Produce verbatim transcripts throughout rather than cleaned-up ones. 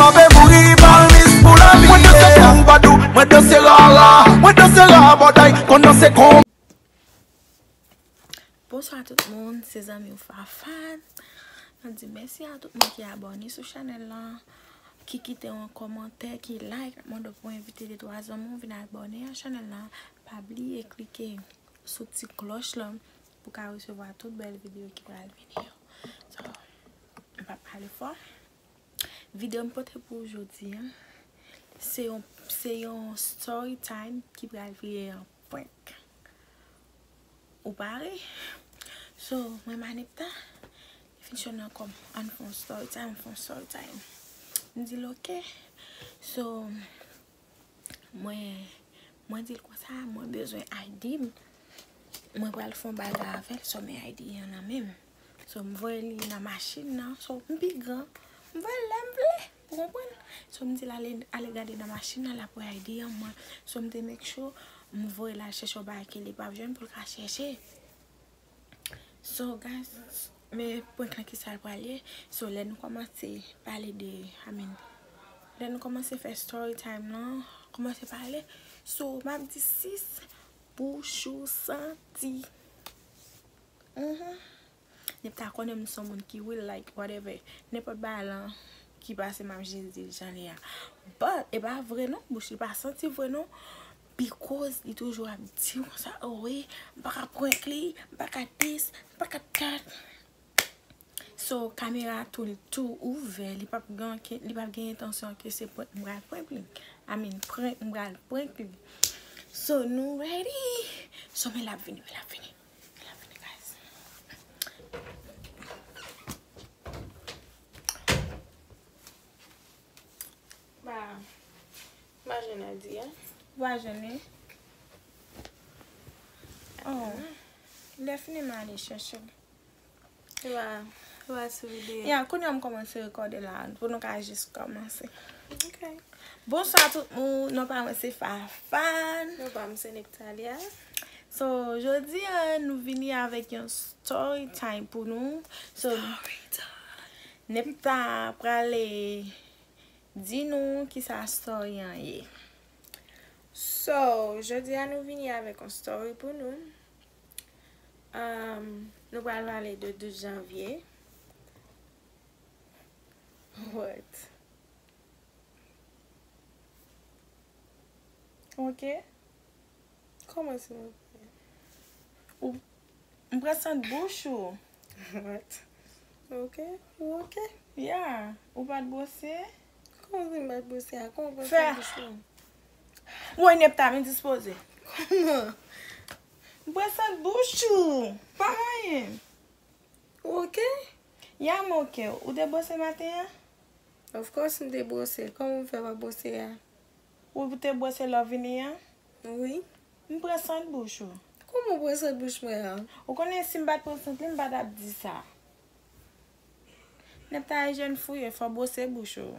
Mwen mouri palmis pou lavi. Mwen danse konbadou, mwen danse rara, mwen danse rabòday, konn danse kon. Bonswa tout moun, se zanmi w Fafan. Mwen di mèsi a tout moun ki abòne sou chanèl lan, ki kite yon kòmantè, ki like. Mwen mande w pou envite de twa zanmi w vin abòne a chanèl lan. Pa bliye klike sou ti klòch lan pou w ka resevwa tout bèl videyo ki pral vini yo. So, m p ap pale fò. Videyo m pote pou ou jodi a, se yon, se yon story time ki pral vire yon prank. Ou pare? So, mwen Manepta, li fin chonn nan kò m, ann fè yon story time, fè yon story time. M di l oke. So, Mwen, mwen di l konsa, mwen bezwen I D m. Mwen pral fè yon bagay avè l, so men I D an nan men m. So, m voye li nan machin nan, so, m pi gran. M voye l lè m vle, ou konprann? So, m di l ale, ale gade nan machin nan, l ap wè I D an mwen. So, m te make sure, m voye l al chèche yon bagay ke li p ap jwenn pou l ka chèche. So, guys, men prank lan kisa l pral ye. So, lè nou kòmanse pale de, I mean, lè nou kòmanse fè story time lan, kòmanse pale. So, m ap di sis, bouch ou santi. Mhm. Nepta konnen m se yon moun ki will like whatever. Nenpòt bagay lan ki pase, m ap jis di l jan li a. But, e pa vre non, bouch li pa santi vre non. Because li toujou ap di konsa, oh wi, m pa ka prank li, m pa ka this, m pa ka that. So, kamera tou, tou ouvè, li p ap gen, li p ap gen entansyon ke se prank m pral prank li. I mean, prank m pral prank li. So, nou ready? So, men l ap vini, men l ap vini. Men l ap vini, guys. Ba, m pa jwenn I D a. Ou pa jwenn li? Oh. Lè fini, m ale chèche l. Ou pa, ou pa sou videyo. Ya, kounye a m kòmanse rekòde la, pou nou ka jis kòmanse. Ok. Bonswa tout moun, non pa mwen se Fafan. Non pa m se Neptalia. So, jodi a, nou vini avèk yon story time pou nou. So, Nepta prale di nou kisa story an ye. So, jodi a nou vini avèk yon story pou nou. Um, nou pral pale de douz janvye. What? Ok. Kòman se? Ou, m pran sant bouch ou. What? Ok, ou ok? Ya, ou pa t bwose? Kòman se m pa t bwose a? Kòman w pran sant bouch mwen? Woy, Nepta, m endispoze. Kòman? M pran sant bouch ou. Pa manyen. Ou ok? Ya, m ok. Ou te bwose maten an? Of course, m te bwose. Kòman m fè pa bwose a? Ou te bwose lè w vini an? Wi. M pran sant bouch ou. Kòman w pran sant bouch mwen an? Ou konnen si m pa t pran sant li, m pa t ap di sa. Nepta e jèn fouye, fò w bwose bouch ou.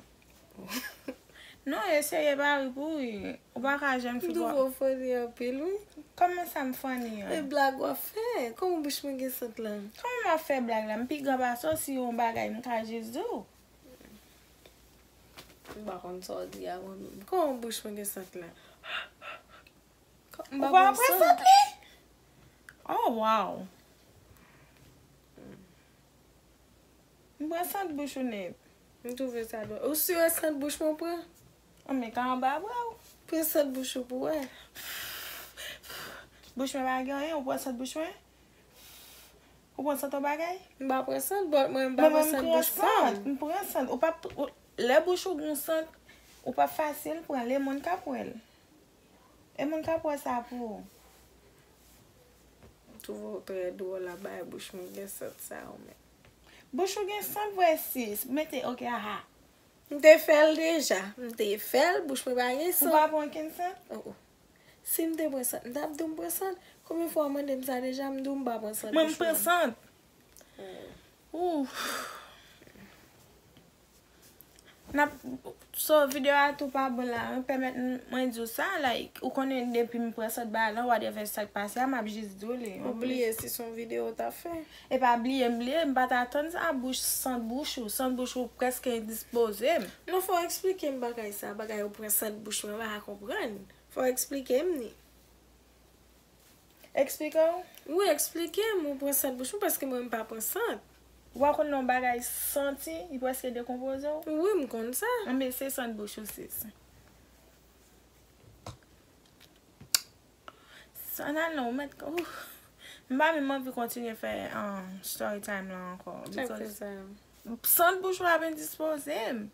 Non, e serye, pa ri pou ri. Ou pa ka jèn fi. M twouve w funny anpil, wi. Kòman sa m funny an? E blag w ap fè. Kòman bouch mwen gen sant lan? Kòman m ap fè blag la? M pi gran pase w, si yon bagay m ka jis di w. M pa konn sa w di a mwen menm. Kòman bouch mwen gen sant lan? Ou pa pran sant li? Oh, wow. M pran sant bouch ou nèt. M twouve sa dwòl. Ou si e sant bouch mwen pran? An, men ka anba bra w. Pran sant bouch ou pou wè. Bouch mwen pa gen anyen, ou pran sant bouch mwen? Ou pran sant yon bagay? M pa pran sant, but mwen m pa pran sant bouch pa m. M pran sant. Ou pa, ou, lè bouch ou gon sant, ou pa fasil pran, lè moun ka pran l. E moun k ap wè sa pou ou. M twouve w trè dwòl a bay bouch mwen gen sant sa ou menm. Bouch ou gen sant vre sis. Mete, ok, aha. M te fè l deja. M te fè l, bouch mwen pa gen sant. Ou pa pran okenn sant? Oh, oh. Si m te pran sant, m t ap di w m pran sant. Konbyen fwa w mande m sa deja, m di w m pa pran sant bouch mwen. Mwen, m pran sant. Oh. Ouf. N ap, so, videyo a tou pa bon la, wi. Pèmèt m, mwen di w sa, like, ou konnen depi m pran sant bagay lan, whatever sa k pase a, m ap jis di w li. Ou bliye si se yon videyo w t ap fè. E pa bliye m bliye, m pa t atann sa, bouch, sant bouch ou, sant bouch ou prèske endispoze m. Non, fò w eksplike m bagay sa, bagay ou pran sant bouch mwen, m pa ka konprann. Fò w eksplike m ni. Eksplike w? Wi, eksplike m, ou pran sant bouch mwen, paske mwen m pa pran sant. Ou pa konn nan bagay santi, li prèske dekonpoze w? Wi, m konn sa. Anben, se sant bouch ou, sis. Sa nan non, ou mèt, ouf. M pa menm anvi kontinye fè, um, story time lan ankò. Sa k fè sa? Because sant bouch ou ap endispoze m.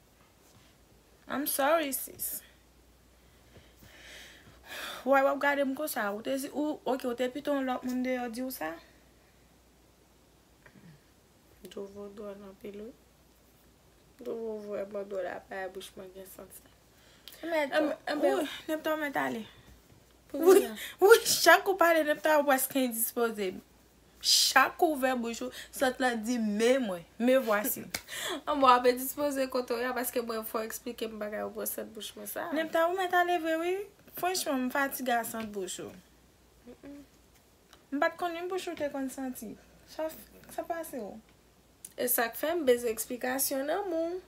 I'm sorry, sis. Why w ap gade m konsa? Ou te, ou, ok, ou te pito yon lòt moun deyò di w sa? M twouve w dwòl anpil, wi. M twouve w vrèman dwòl, apa bouch mwen gen sant sa. Mèt, wi, Nepta, ou mèt ale. Wi, wi, chak ou pale, Nepta, ou prèske endispoze m. Chak ou ouvè bouch ou, sant lan di, "Me mwen, me voici." An, bon, w ap endispoze kote w ye a, paske mwen, fò w eksplike m bagay ou pran sant bouch mwen sa. Nepta, ou mèt ale vre, wi. Franchman, m fatige a sant bouch ou. M pa t konn ni bouch ou te konn santi. Sa, sa pase w? E sa k fè m bezwen eksplikasyon nan men w.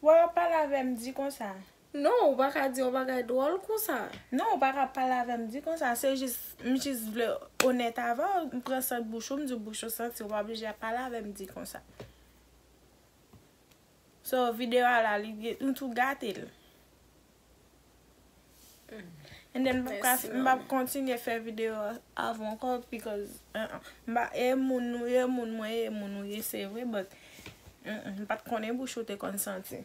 Why w ap pale avè m di konsa? Non, ou pa ka di yon bagay dwòl konsa. Non, ou pa ka pale avè m di konsa. Se jis, m jis vle onèt avè w. M pran sant bouch ou, m di w bouch ou santi, ou pa oblije ap pale avè m di konsa. So, videyo a la, li, nou tou gate l. And then, m p ap ka, m p ap kontinye fè videyo avè w ankò, because, uh-uh. M pa, e moun ou ye, moun mwen ye, moun ou ye, se vre, but, mm, mm, m pa t konnen bouch ou te konn santi.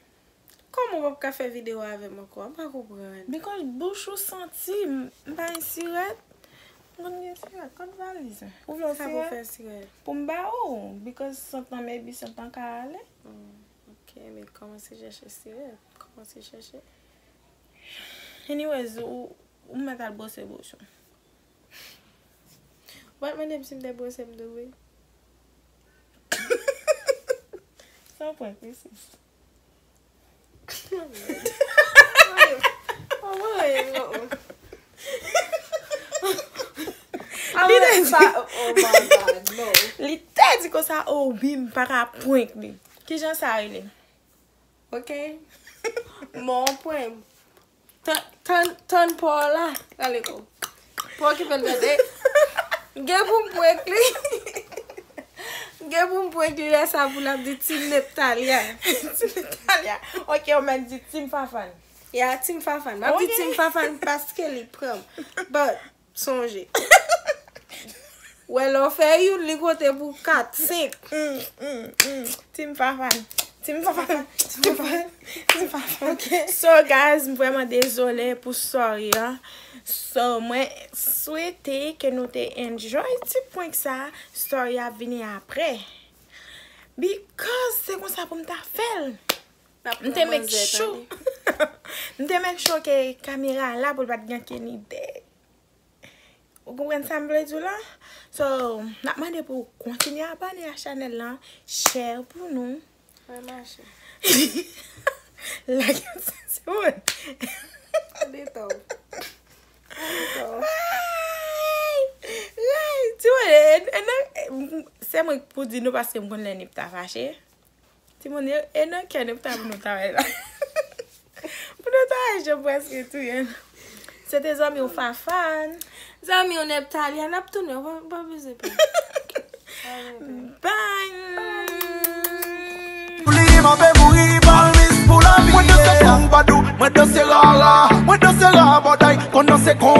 Kòman w p ap ka fè videyo avè m ankò? M pa konprann. Because bouch ou santi, m, m pa gen sirèt. M konn gen sirèt, kot valiz mwen? Ou vle yon sirèt? Sa pou fè sirèt? Pou m ba ou, because sant lan, maybe sant lan ka ale. Hmm, ok, men kòmanse chèche sirèt. Kòmanse chèche. Anyways, ou, ou mèt al bwose bouch ou. Ou pa t mande m si m te bwose m tou, wi. Se yon prank, wi, sis. Li te di, oh my God, no. Li te di konsa, oh, wi, m pa ka prank li. Kijan sa rele? Ok. Bon, prank. Tann, tann, tann pa w la. Gade ko. Pa okipe l, tande. Gen pou m prank li. Gen pou m prank li lè sa pou l ap di Team Neptalia. Team Neptalia. Ok, ou mèt di Team Fafane. Ya, Team Fafane. M ap di Team Fafane paske li pran m. But, sonje. Wè, lè w fè youn, li konte pou kat, senk. Mm, mm, mm. Team Fafane. Team Fafane. Team Fafane. Team Fafane. Ok. So, guys, m vrèman dezole pou story an. So, mwen swete ke nou te enjoy ti prank sa. Story ap vini apre. Because se konsa pou m ta fè l. M te make sure. M te make sure ke kamera la pou l pa t gen ankenn ide. Ou konprann sa m vle di w la? So, n ap mande pou w kontinye abòne a chanèl lan, share pou nou. Mwen mache. Like yon ti moun. Detaw. Detaw. Ay! Ay! Ti moun, e, e, e, se mwen pou di nou paske m konn lè Nip ta fache. Timoun, e, e nan kè nou ta pou nou travay la. Pou nou travay, jan prèske touye n. Se te zanmi w Fafane. Zanmi w Neptalia, n ap tounen, w pa, w pa bezwen pè. Bye. Pou li, m ape mouri, palmis pou lavi. Mwen danse twoubadou, mwen danse rara, mwen danse rabòday, konn danse kon